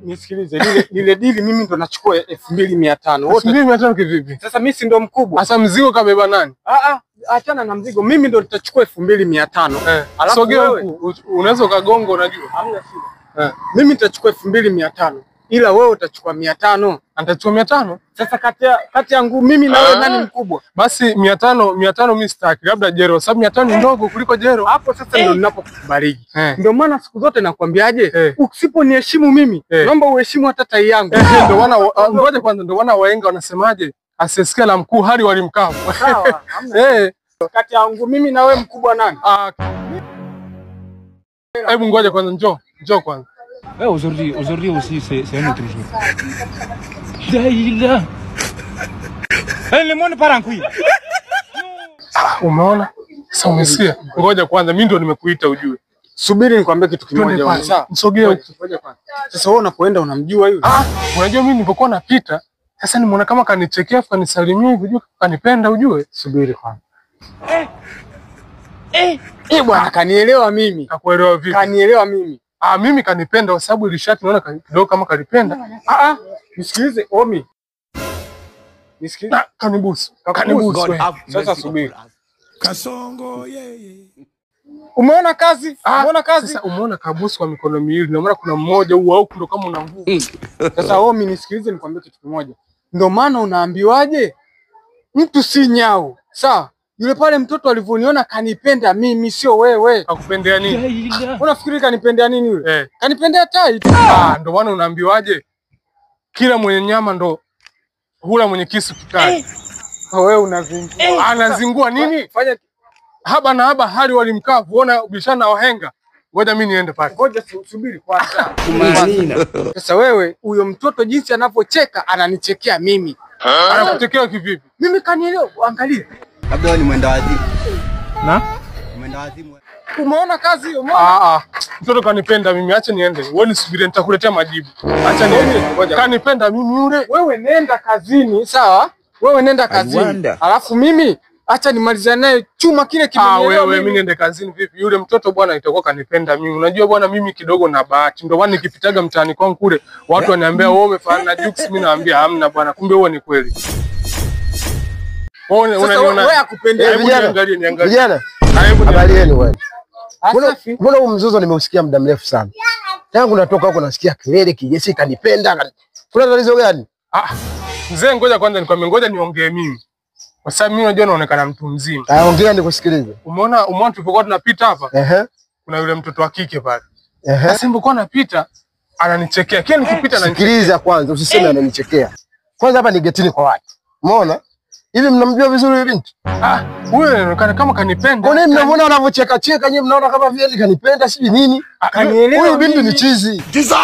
Nisikilize, lile dili mimi ndo nachukua 2500. Wote 2500 kivipi? Sasa mimi si ndo mkubwa. Sasa mzigo kabeba nani? Achana na mzigo. Mimi ndo nitachukua 2500. Alafu sogea huku, unaweza ukagonga unajua. Hamna shida. Mimi nitachukua 2500. Ila wewe utachukua 500. Nitachukua 500? Sasa kati yangu mimi na wewe nani mkubwa? Basi 500 mimi sitaki, labda Jero, sababu 500 ni ndogo kuliko Jero. Hapo sasa ndio ninapokubariki. Ndio maana siku zote nakwambiaje, usiponiheshimu mimi, naomba uheshimu hata tai yangu. Ndio maana ngoja kwanza, ndio maana wahenga wanasemaje, asisikia la mkuu hali walimkavu. Sawa, hamna. Kati yangu mimi na wewe mkubwa nani? Hebu ngoja kwanza, njoo kwanza. Ouais, aujourd'hui aussi, c'est un autre jour. Le monde part en couille. Umeona? Sasa umesikia? Ngoja kwanza, mimi ndio nimekuita ujue. Subiri nikwambie kitu kimoja. Sawa, msogee huko. Ngoja kwanza. Sasa wewe unapoenda unamjua yule? Unajua mimi nilipokuwa napita, sasa nimeona kama kanichekea, kanisalimia, ujue kanipenda ujue. Subiri kwanza. Bwana kanielewa mimi. Kakuelewa vipi? Kanielewa mimi. Mimi kanipenda kwa sababu ile shati naona kidogo kama kalipenda. Nisikilize Omi. Nisikilize. Kanibusu. Kanibusu. Sasa subiri. Kasongo yeye. Umeona kazi? Umeona kazi? Sasa umeona kabusu kwa mikono miwili. Na maana kuna mmoja huu au ndo kama una nguvu. Sasa Omi nisikilize nikwambie kitu kimoja. Ndio maana unaambiwaje? Mtu si nyau. Sawa? Yule pale mtoto alivyoniona kanipenda mimi, sio wewe. Kakupendea nini? Unafikiri kanipendea nini yule? Kanipendea tai. Ndio maana unaambiwaje? Kila mwenye nyama ndo hula mwenye kisu kikali. Wewe unazingua. Anazingua nini? Fanya haba na haba hali walimkavu, ona bishana wahenga. Ngoja mimi niende pale. Ngoja subiri kwanza. Sasa wewe huyo mtoto jinsi anavyocheka ananichekea mimi. Anakuchekea kivipi? Mimi kanielewa, angalia. Labda wewe ni mwenda wazimu. Na? Mwenda wazimu. Umeona kazi hiyo? Umeona? Mtoto kanipenda mimi, acha niende. Wewe nisubiri nitakuletea majibu. Acha niende. Kanipenda mimi yule. Wewe nenda kazini, sawa? Wewe nenda kazini. Alafu mimi acha nimalizane naye chuma kile kimenielewa. Wewe mimi niende kazini vipi? Yule mtoto bwana itakuwa kanipenda mimi. Unajua bwana mimi kidogo na bahati. Ndio maana nikipitaga mtaani kwangu kule watu wananiambia wewe umefanana na Jux, mimi naambia hamna bwana, kumbe huo ni kweli. Wewe akupendea. Vijana, habari yenu bwana. Mbona huu mzozo nimeusikia muda mrefu sana. Tangu natoka huko nasikia kelele kijesi kanipenda. Kuna tatizo gani? Mzee ngoja kwanza nikwambie, ngoja niongee mimi. Kwa sababu mimi unajua naonekana mtu mzima. Ongea nikusikilize. Umeona tulipokuwa tunapita hapa? Kuna yule mtoto wa kike pale. Sasa nilipokuwa napita ananichekea. Kila nikipita ananichekea. Sikiliza kwanza, usiseme ananichekea. Kwanza hapa ni getini kwa watu. Umeona? Hivi mnamjua vizuri huyu binti? Huyo anaonekana kama kanipenda. Kwa nini mnamuona anavyocheka cheka nyinyi mnaona kama vile kanipenda sijui nini? Kanielewa. Huyu binti ni chizi. Jesus!